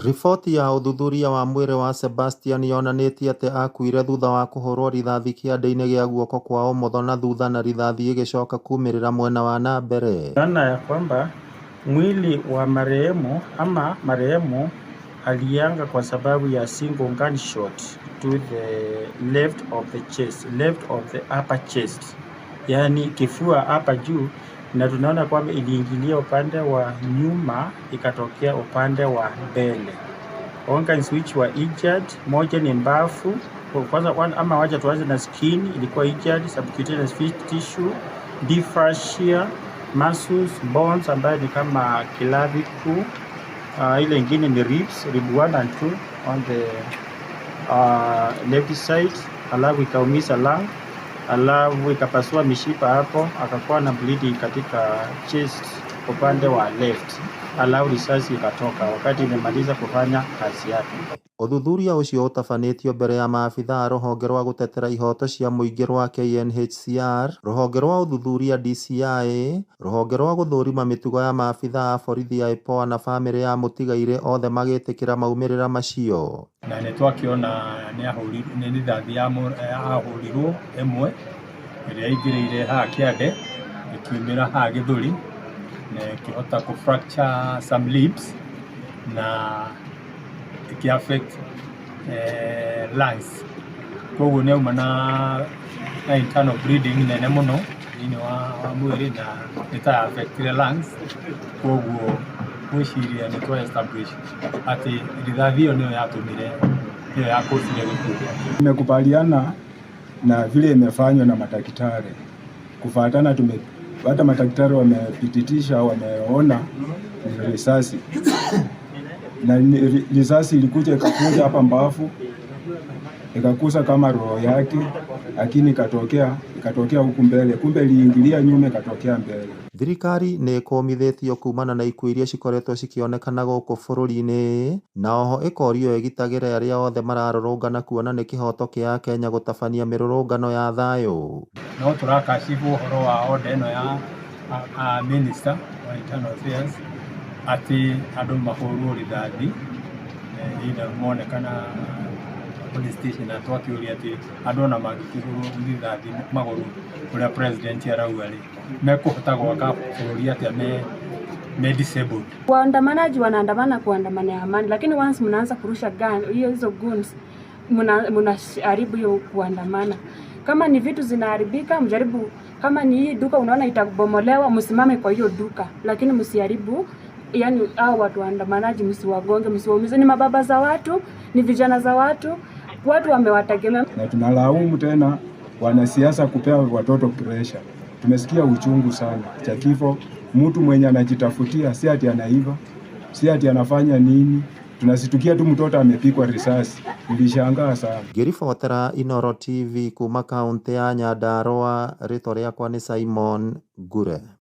Riboti ya ũthuthuria wa mwĩrĩ wa Sebastian yonanĩtie atĩ akuire thutha wa kũhũrwo rithathi kĩande-inĩ gĩa guoko kwa ũmotho na thutha na rithathi ĩgĩcoka kumĩrĩra mwena wa na mbere. Tunaona ya kwamba mwili wa marehemu ama marehemu aliaga kwa sababu ya single gunshot to the left of the chest, left of the upper chest, yaani kifua hapa juu, na tunaona kwamba iliingilia upande wa nyuma ikatokea upande wa mbele. Organs which were injured, moja ni mbavu kwanza, ama wacha tuanze na skin, ilikuwa injured, subcutaneous tissue, deep fascia, muscles, bones ambayo ni kama clavicle. Ile ingine ni ribs, rib 1 and 2 on the left side, alafu ikaumiza lung, alafu ikapasua mishipa hapo, akakuwa na bleeding katika chest upande wa left, alafu risasi ikatoka wakati imemaliza kufanya kazi yake. Ũthuthuria ũcio ũtabanĩtio mbere ya maabitha a rũhonge rwa gũtetera ihoto cia mũingĩ rwa KNHCR, rũhonge rwa ũthuthuria DCI, rũhonge rwa gũthũrima mĩtugo ya maabitha a borithi ya IPOA na bamĩrĩ ya mũtigairĩ othe magĩtĩkĩra maumĩrĩra macio. Na nĩ twakĩona nĩ rithathi ahũrirwo ĩmwe ĩrĩa ĩingĩrĩire haha kĩande, ĩkiumĩra haha gĩthũri na ĩkĩhota kũ fracture some ribs na ĩkĩ affect lungs. Koguo nĩ auma na internal bleeding nene mũno thĩinĩ wa mwĩrĩ na nĩ ta affectire lungs. Koguo ngwĩciria nĩ twa establish atĩ rithathi ĩyo nĩyo yatũmire, nĩyo yakũcire gĩkuũ gĩake. Tumekubaliana na vile imefanywa na madaktari kufuatana, hata madaktari wamepitisha, wameona ni risasi na risasi ilikuja ikakuja hapa mbavu, ikakusa kama roho yake, lakini ikatokea huku mbele, kumbe iliingilia nyuma ikatokea mbele. Thirikari nĩ ĩkũmithĩtio kumana na ikuũ iria cikoretwo cikĩonekana gũkũ bũrũri-inĩ, na oho ĩkorio ĩgitagĩre arĩa othe mararũrũngana kuona nĩ kĩhoto kĩa akenya gũtabania mĩrũrũngano ya thayũ. No tũrakacibwo ũhoro wa order ĩno ya a minister wa internal affairs atĩ andũ mahũrwo rithathi either monekana police station, na twakĩũria atĩ andũ ona mangĩkĩhũrwo rithathi magũrũ ũrĩa president arauga rĩ, mekũhota gwaka bũrũri atĩa me disabled? Waandamanaji wanaandamana kuandamana ya amani, lakini once mnaanza kurusha gun, hiyo hizo guns, mnaharibu hiyo kuandamana. Kama ni vitu zinaharibika, mjaribu. Kama ni hii duka unaona itabomolewa, msimame kwa hiyo duka, lakini msiharibu. Yani hao watu waandamanaji msiwagonge, msiwaumize. Ni mababa za watu, ni vijana za watu, watu wamewategemea. Na tunalaumu tena wanasiasa kupea watoto pressure. Tumesikia uchungu sana cha kifo, mtu mwenye anajitafutia, si ati anaiba, si ati anafanya nini. Tunasitukia tu mtoto amepigwa risasi. Nilishangaa sana. Ngĩribotera Inooro TV kuma kaũntĩ ya Nyandarua, rĩtwa rĩakwa nĩ Simon Ngure.